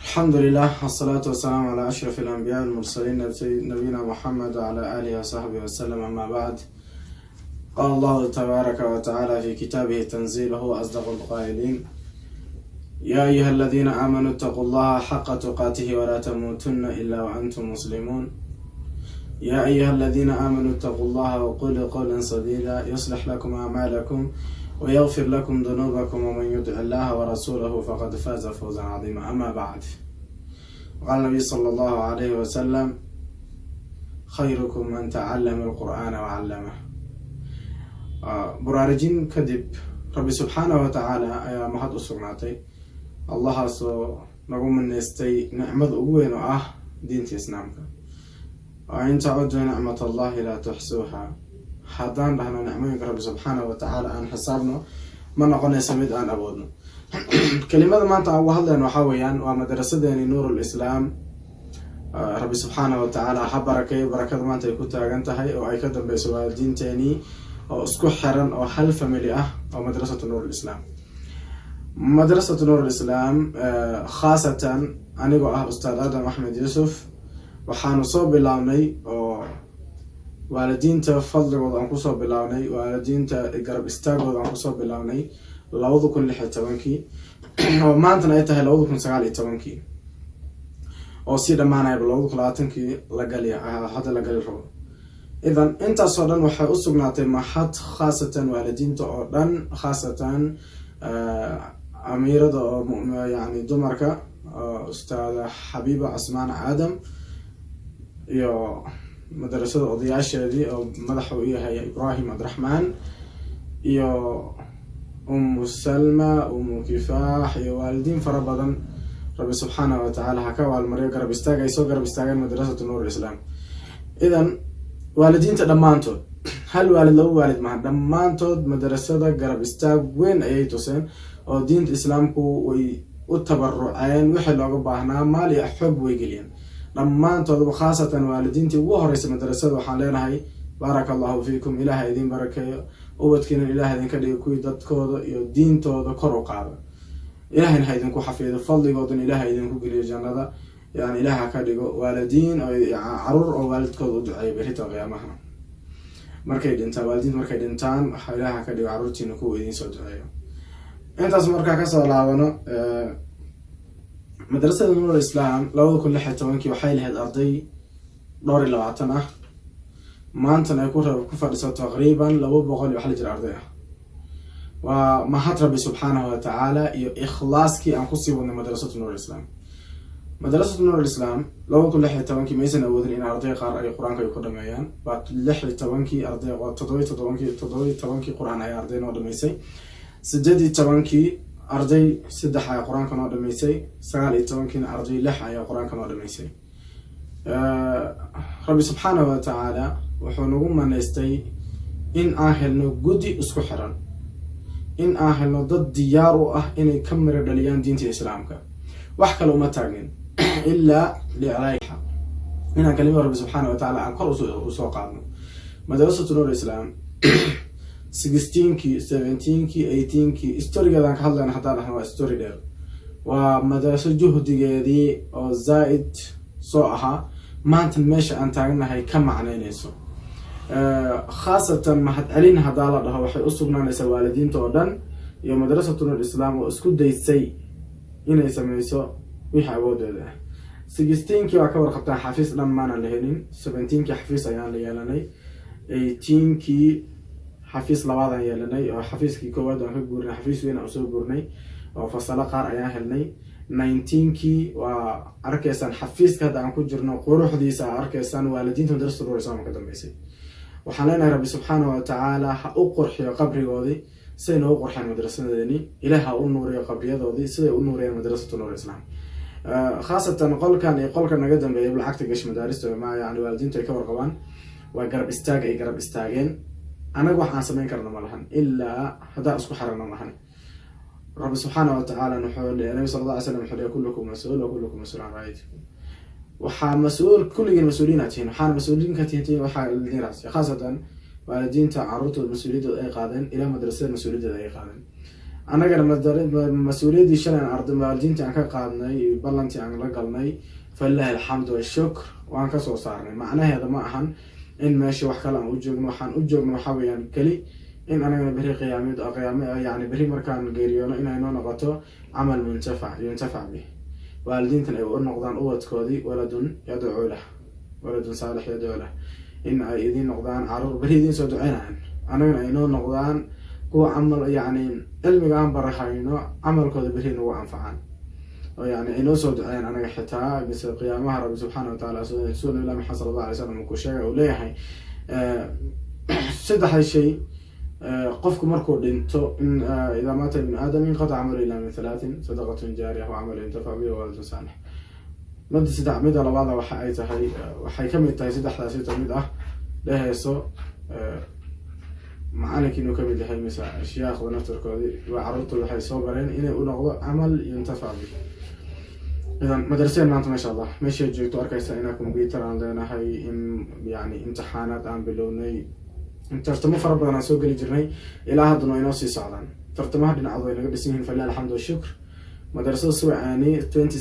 الحمد لله والصلاة والسلام على أشرف الأنبياء والمرسلين، نبينا محمد وعلى آله وصحبه وسلم. أما بعد، قال الله تبارك وتعالى في كتابه تنزيله، هو أصدق القائلين: يا أيها الذين آمنوا اتقوا الله حق تقاته ولا تموتن إلا وأنتم مسلمون. يا أيها الذين آمنوا اتقوا الله وقولوا قولا سديدا يصلح لكم أعمالكم ويغفر لكم ذنوبكم، ومن يطع الله ورسوله فقد فاز فوزا عظيما. أما بعد، وقال النبي صلى الله عليه وسلم: خيركم من تعلم القرآن وعلمه. Buraarujin kadib, Rabbi subxaanahu watacaala ayaa mahad u sugnaatay, Allahaasoo nagu maneystay nicmada ugu weyn oo ah diinta Islaamka. وإن تعدوا نعمة الله لا تحصوها. Haddaan dhahno nicmooyinka Rabbi subxaanahu watacaala aan xisaabno, ma noqonayso mid aan awoodno. Kelimada maanta aan uga hadlayno waxaa weeyaan waa madrasadeeni Nuur Lislaam. Rabbi subxaanahu watacaala ha barakeeyo. Barakada maanta ay ku taagan tahay oo ay ka dambeyso waalidiinteenii oo isku xiran oo hal family ah oo madrasatu Nuur Lislaam. Madrasatu Nuur Lislaam, khaasatan anigoo ah Ustaad Aadam Axmed Yuusuf, waxaanu soo bilaabnay oo waalidiinta fadligooda aan kusoo bilaabnay, waalidiinta garab istaagooda aan kusoo bilaabnay 2016-kii, oo maantana ay tahay 2019-kii oo sii dhammaanayaba 2020-kii la gali, hadda la gali rabo. Idan intaasoo dhan waxay u sugnaatay mahad, khaasatan waalidiinta oo dhan, khaasatan amiirada oo yani dumarka, Ustaada Xabiiba Cusmaan Aadam, iyo madrasada odayaasheedii oo madaxa u yahay Ibrahim Cabdiraxmaan, iyo Umu Salma, Umu Kifaax, iyo waalidiin fara badan. Rabbi subxaanahu watacaala ha ka waalmariyo garab istaag ay soo garab istaageen madrasatu Nuur Islaam. Idan waalidiinta dhammaantood, hal waalid, laba waalid maha, dhammaantood madrasada garab istaag weyn ayay tuseen oo diinta Islaamku way u tabaruceen. Wixii looga baahnaa maal iyo xoog way geliyeen dhammaantoodba. Khaasatan waalidiintii ugu horeysa madrasada waxaan leenahay: baaraka Allahu fiikum, Ilaah idin barakeeyo, ubadkiina Ilaah idinka dhigo kuwii dadkooda iyo diintooda kor u qaada. Ilahayna ha idinku xafiido, fadligoodana Ilaah idinku geliyo jannada. Yani Ilaah ha ka dhigo waalidiin caruur oo waalidkooda u duceeya berita qiyaamaha markay dhintaan. Waalidiinta markay dhintaan, waxaa Ilaah ha ka dhigo caruurtiina kuwa idiin soo duceeyo. Intaas markaa kasoo laabano, madrasada Nuur Islaam 2016-kii waxay lahayd arday dhowr iyo labaatan ah, maantana ay ku fadhiso taqriiban 200 iyo wax la jira arday ah. Waa mahad Rabbi subxaanahu watacaala iyo ikhlaaskii aan kusii wadnay madrasatu Nuur Islaam. Madrasatu Nuur Islaam 2016-kii maysan awoodin in arday qaar ay Qur-aanka ay ku dhameeyaan. Waa 16-kii arday, waa 17-kii, 17-kii Qur-aan ayaa arday noo dhameysay, 18-kii arday saddex ayaa Qur-aanka noo dhameysay, 19-kiina arday lix ayaa Qur-aanka noo dhameysay. Rabbi subxaanahu watacaala wuxuu nagu maneystay in aan helno guddi isku xiran, in aan helno dad diyaar u ah inay ka miro dhaliyaan diinta Islaamka. Wax kale uma taagnin ilaa liclaa'i inaan kalimada Rabbi subxaana watacaala aan kor usoo qaadno. Madrasatu Nuur Islaam 16-kii, 17-kii, 18-kii, storygeedaan ka hadlayna haddaan dhahno waa story dheer. Waa madraso juhdigeedii oo zaa-id soo ahaa maanta meesha aan taaganahay ka macneyneyso. Khaasatan mahadcelin haddaa la dhaho, waxay u sugnaanaysaa waalidiinta oo dhan iyo madrasatu Nuur Islaam oo isku daysay inay sameyso wixii awoodeeda ah. 16-kii waa ka warqabtaan, xafiis dhan maanaan la helin. 17-kii xafiis ayaan la yeelanay, 18-kii xafiis labaadaan yeelanay oo xafiiskii koowaad aan ka guurnay, xafiis weyn aan usoo guurnay oo fasalo qaar ayaan helnay. 19-kii waa arkaysaan xafiiska hadda aan ku jirno quruxdiisa aa arkaysaan. Waalidiinta madrasatu Nuur Islaam ka dambeysay waxaan leenahay: Rabbi subxaanahu watacaala ha u qurxiyo qabrigoodii siday noogu qurxeen madrasadeeni. Ilaah ha u nuuriyo qabriyadoodii siday u nuuriyeen madrasatu Nuur Islaam. Khaasatan qolkan iyo qolka naga dambeeyay lacagta gash madaarista ma yani waalidiintu ay ka warqabaan, waa garab istaag ay garab istaageen. Anaga wax aan samayn karno ma lahan ilaa haddaan isku xirano mahan. Rabbi subxaana watacaala wuxuu Nabi sal alla ly slam wuxuu leey: كلكم مسؤول وكلكم مسؤول عن رعيته. Waxaa mas-uul kulligiin mas-uuliyiin aad tihiin, waxaana mas-uuliyiin ka tihiin waxaa lidin raacsiya. Khaasatan waalidiinta caruurtooda mas-uuliyaddooda ay qaadeen ilaa madrasada mas-uuliyadooda ay qaadeen. Annagana mas-uuliyaddii shalay aan arday waalidiintii aan ka qaadnay iyo ballantii aan la galnay, falilahi alxamdu washukr, waan kasoo saarnay. Macnaheeda ma ahan in meesha wax kale aan u joogno. Waxaan u joogno waxaa weeyaan keli in anagana beri qiyaamid, qiyaam, yani beri markaan geeriyoono, inay noo noqoto camal muntafac yuntafac bih, waalidiintan ay u noqdaan ubadkoodii waladun yadcuu lah, waladun saalix yadcuu lah, in ay idin noqdaan caruur beri idin soo duceynayaan, annagana ay noo noqdaan kuwa camal, yani cilmiga aan barahayno camalkooda beri nagu anfacaan, oo yani ay noo soo duceeyaan anaga xitaa mise qiyaamaha. Rabbi subxaana wataala, suu Nabi Maxamed sala Allah alay slam uu ku sheegay, uu leeyahay saddexda shay qofku markuu dhinto in idaa maata ibnu aadam inqataca camalu ila min thalaatin: sadaqatun jaariya wa camal yuntafac bihi wa waladun saalix. Mida saddex, mida labaada waxa ay tahay, waxay kamid tahay saddexdaasi kamid ah dheheyso macalinka inuu kamid yahay mise ashyaaqda naftarkoodii waa carruurta waxay soo bareen inay u noqdo camal yuntafac bih. Idan madraseen maanta, maasha Allah, meeshay joogto arkaysa inaa computer aan leenahay, in yani imtixaanaad aan bilownay, tartamo fara badan aan soo geli jirnay, ilaa haddana waa inoo sii socdaan. Tartamaha dhinacooda way naga dhisan yihiin, falilah alxamdu washukr. Madrasada Suwacaani 20